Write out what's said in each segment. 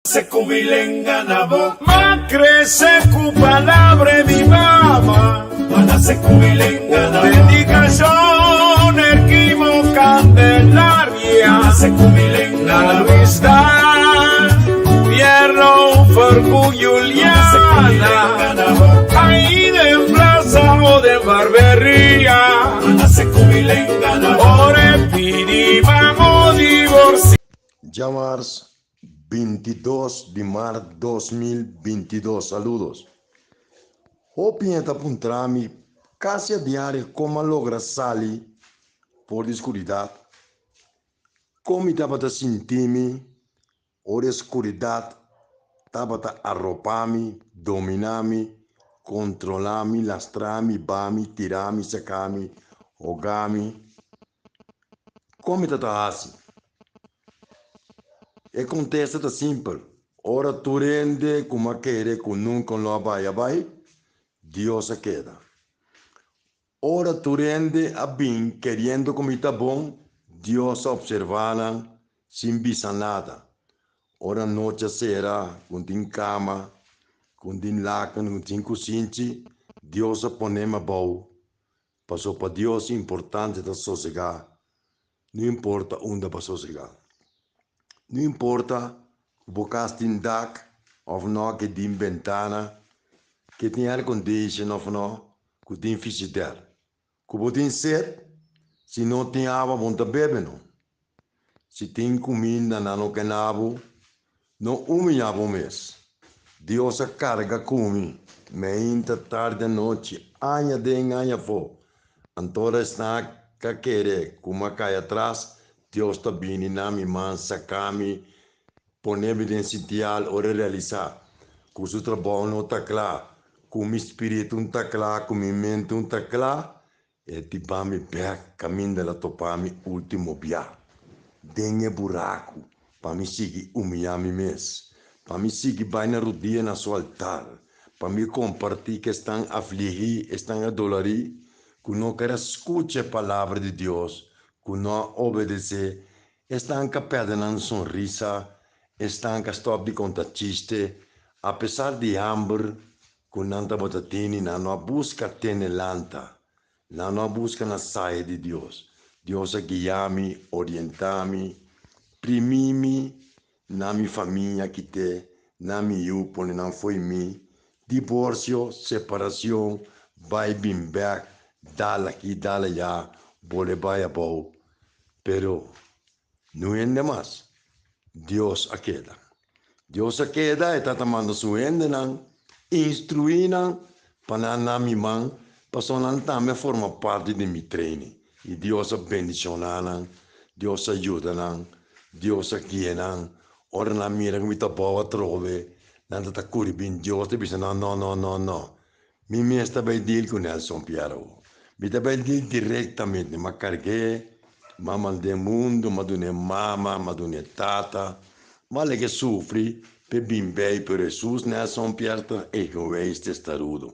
Se ku mi lenga na bo. M'a krese ku palabra e mi mama. M'a nase ku mi lenga na bo. Dedikashon Erquimo Candelaria. M'a nase ku mi lenga na bo. Luis Dan Pierro Fergu Juliana. Ahí den plaza o den barberia. M'a nase ku mi lenga na bo. Ora e pidi mamo divorcia. Djamars 22 di mart 2022 Saludos. Hopi hende ta puntra mi casi a diario con a logra sali for di scuridad. Con mi tabata sinti mi ora e scuridad tabata aropa mi, domina mi, controla mi, lastra mi, ba mi, tira mi, saca mi, hoga mi. Kon mi ta ta hasi? E kontesta ta simpel, Ora tur hende ku m'a kere ku nunka lo a bai a bai, Dios a keda. Ora tur hende a bin keriendo ku mi ta bon, Dios a opservá nan sin bisa nada. Ora nochi a sera, ku N tin kama, ku N tin laken, ku N tin kusinchi, Dios a ponemi abou. Paso pa Dios importante ta sosegá, no importa unda bo sosegá. No importa ku bo kas tin dak òf no, ke tin bentana, ke tin air condition òf no, ku tin frigider. Ku bo tin set, si no tin awa bo no ta bebe no. Si tin kuminda nan no kena bo, no humiyá bo mes. Dios a karga ku mi meinta, tardi, anochi, aña den, aña afó. Anto ora esnan ka kere ku mi a kai atras, Dios ta bini na mi man, saka mi, pone mi den sitial. Ora e realisá ku su trabou no ta kla, ku mi spiritu no ta kla, ku mi mente no ta kla, E tiba mi bek kaminda el a topa mi ultimo bia, den e buraku, pa mi sigui humiyá mi mes, pa mi sigui bai na rudia na su altar, pa mi kompartí ku esnan afligí, esnan adolorí, ku no ker a skucha e palabra di Dios, ku no a obedesé, esnan ku a pèrdè nan sonrisa, esnan ku a stòp di konta chiste, apesar di hamber Ku nan tabata tene, nan no a buska tene lanta, nan no a buska na sae di Dios. Dios a guia mi, orienta mi, primi mi na mi famia kite, na mi yu pone nan fo'i mi, diborsio, separacion, bai bin bek, dal aki dal aya, bole bai abou, pero No hende mas. Dios a keda. Dios a keda, e tata manda su hendenan, instruí nan pa nan na mi man, pasobra nan tambe a forma parti di mi training. I Dios a bendishoná nan, Dios a yuda nan, Dios a guia nan. Ora nan mira ku mi ta bou atrobe, nan ta ta kuri bin Dios ta bisa nan, No, no, no, no. Mi mes ta bai deal ku Nelson Pierre awor. Mi ta bai deal direktamente. M'a karg'é, m'a mand'é mundu, m'a dun'é mama, m'a dun'é tata. M'a lag'é sufri p'e bin bei, pero Hesus Nelson Pierre ta egoeis testarudo.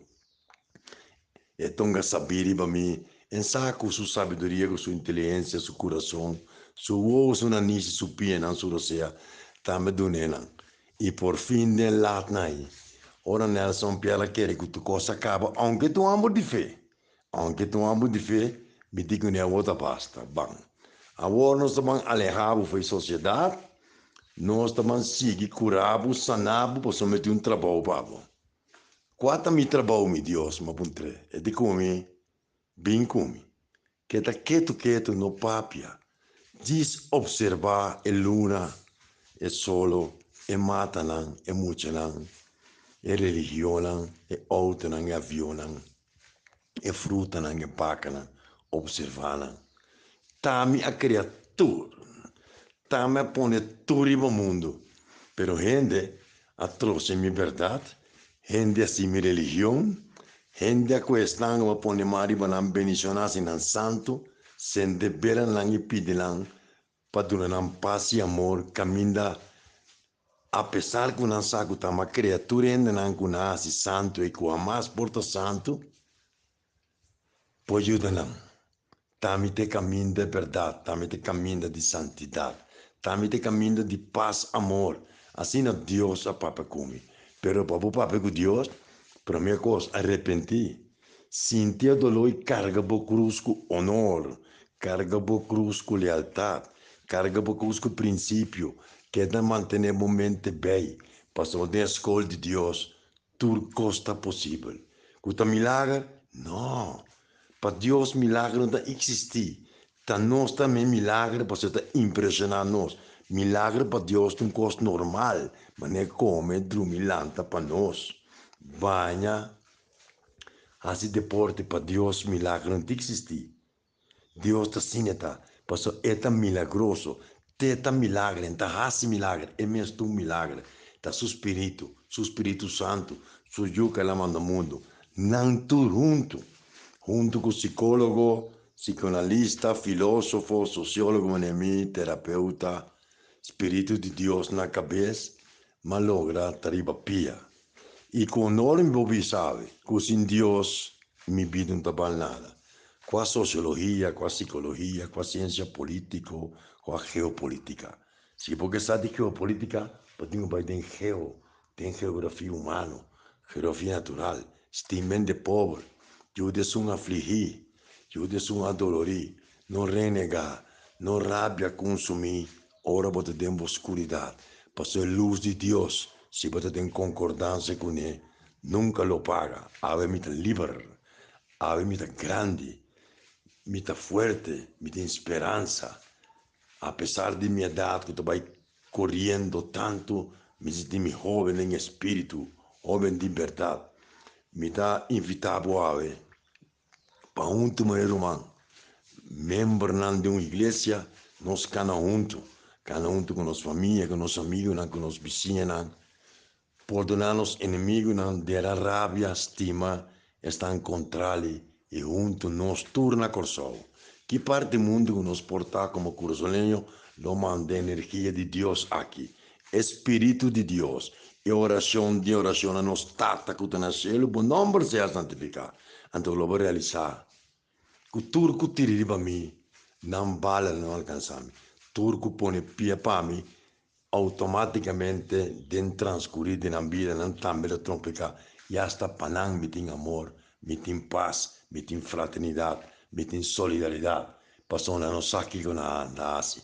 E tonga sabí riba mi, en sa ku su sabiduria, ku su inteligensia, su kurason, su wowo, su nanishi, su pianan, su rosea, tambe dun'é nan. I por fin den latnan ei, ora Nelson Pierre a kere ku tur kos a kaba, ounke ta un hòmber di fe, ounke ta un hòmber di fe, mi di kuné awor ta basta, ban. Awor nos ta ban alehá bo for e sosiedat, nos ta ban sigui kurá bo, saná bo, pasobra mi tin un trabou pa bo. Kua ta mi trabou, mi Dios? Mi a puntr'é. E di ku mi, Bin ku mi. Keda ketu ketu no papia, djis observa e luna, e solo, e matanan, e muchanan, e religionnan, e autonan, e avionnan, e frutanan, e bakanan, observa nan. Tami a krea tur, tami a pone tur riba mundu, pero hende a troce mi berdad, hende a si mi religion, hende a cu esnan cu a pone man riba nan bendiciona si nan santu, sende bera nan y pidi nan pa duna nan paz y amor caminda apesar cu nan sa cu ta ma crea tur hendenan cu nan haci santu y cu hamas por ta santu, por yuda nan. Tami ta e kaminda e bèrdat, tami ta e kaminda di santidat, tami ta e kaminda di pas, amor. Asina Dios a papia ku mi. Pero pa bo papia ku Dios, promé kos, arepentí. Sinti e doló i karga bo krus ku onor. Karga bo krus ku lealtat. Karga bo krus ku prinsipio. Keda mantené bo mente bei, pasobra den e skol di Dios tur kos ta posibel. Ku ta milager? No! Pa Dios milager no ta eksistí. Ta nos ta me milager pasobra ta impreshoná nos. Milager pa Dios ta un kos normal, manera kome, drumi, lanta pa nos. Baña, hasi deporte, pa Dios milager no ta eksistí. Dios ta asina ta, pasobra E ta milagroso. Te ta milager, E ta hasi milager, E mes ta un milager. Ta Su Spiritu, Su Spiritu Santu, Su Yu ku El a manda mundu. Nan tur huntu, huntu ku sikólogo, psikoanalista, filósofo, sosiólogo manera mi, terapeuta, Spiritu di Dios na kabes, m'a logra ta riba pia. I ku onor mi por bisa awe ku sin Dios mi bida no ta bal nada. Kua sosiologia, kua sikologia, kua siensia polítiko, kua geopolítika. Si bo ke sa di geopolítika, bo tin ku bai den geo, den geografia humano, geografia natural, stima hende pober, yuda esun afligí, yuda esun adolorí, no renegá, no rabia kunsumí ora bo ta den bo skuridat, pasobra e lus di Dios, si bo ta den konkordansia kuné, nunka lo paga. Awe mi ta liber, awe mi ta grandi, mi ta fuerte, mi tin speransa. Apesar di mi edat ku ta bai koriendo tantu, mi sinti mi hóben den espíritu, hóben di bèrdat. Mi ta invitá bo awe pa huntu mei ruman, membernan di un iglesia, nos kana huntu, kana huntu ku nos famia, ku nos amigunan, ku nos bisiñanan, pordoná nos enemigunan, dera rabia, stima esnan kontrali i huntu nos tur na Kòrsou. Ki parti mundu ku nos por ta komo kurasoleño lo manda energia di Dios aki, e Spiritu di Dios, e orashon di orashon na nos Tata ku ta na shelu, bo nòmber sea santifiká. Anto lo bo realisá ku tur ku tira riba mi, nan bala lo no alkansá mi. Tur ku pone pia pa mi, outomátikamente den transkurí di nan bida nan tambe lo trompiká. I asta pa nan mi tin amor, mi tin pas, mi tin fraternidat, mi tin solidaridat, pasobra nan no sa kiko nan ta hasi.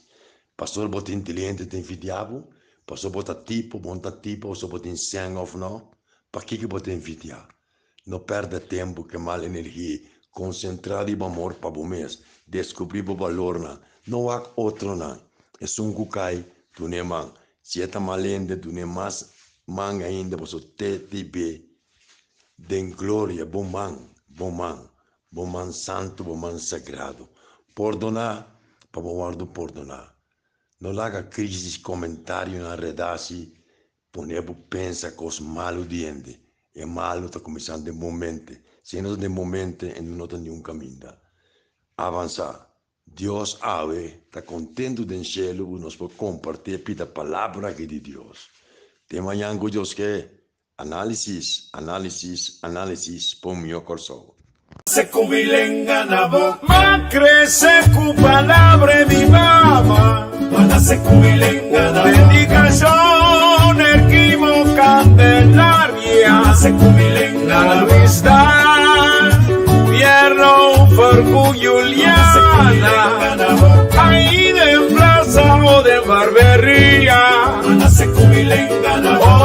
Pastor bo ta inteligente ta envidia bo? Pastor bo ta tipo, bo no ta tipo, pasobra bo tin sèn òf no? Pakiko bo ta envidia? No pèrdè tempu ku e mal energia, konsentrá riba amor pa bo mes, deskubrí bo balornan, no wak otronan. Esun ku kai, dun'é man. Si e ta mal hende, dun'é mas man ainda pasobra te di be den gloria bo man, bo man, bo man santu, bo man sagrado. Pordoná pa bo wòrdu pordoná. No laga krísis, komentarionan redasi pone bo pensa kos malu di hende. E malu ta kuminsá den bo mente. Si e no ta den bo mente, e no ta niun kaminda. Avansá. Dios awe ta kontentu den shelu ku nos por kompartí e pida palabra aki di Dios. Te mañan ku Dios ke. Análisis, análisis, análisis pa un mihó Kòrsou. Se ku mi lenga na bo. M'a krese ku palabra di mama. M'a nase ku mi lenga na bo. Dedikashon Erquimo Candelaria. M'a nase ku mi lenga na bo. Luis Dan, Fierro for ku Juliana. Ahí den plaza o den barberia. M'a nase ku mi lenga na bo.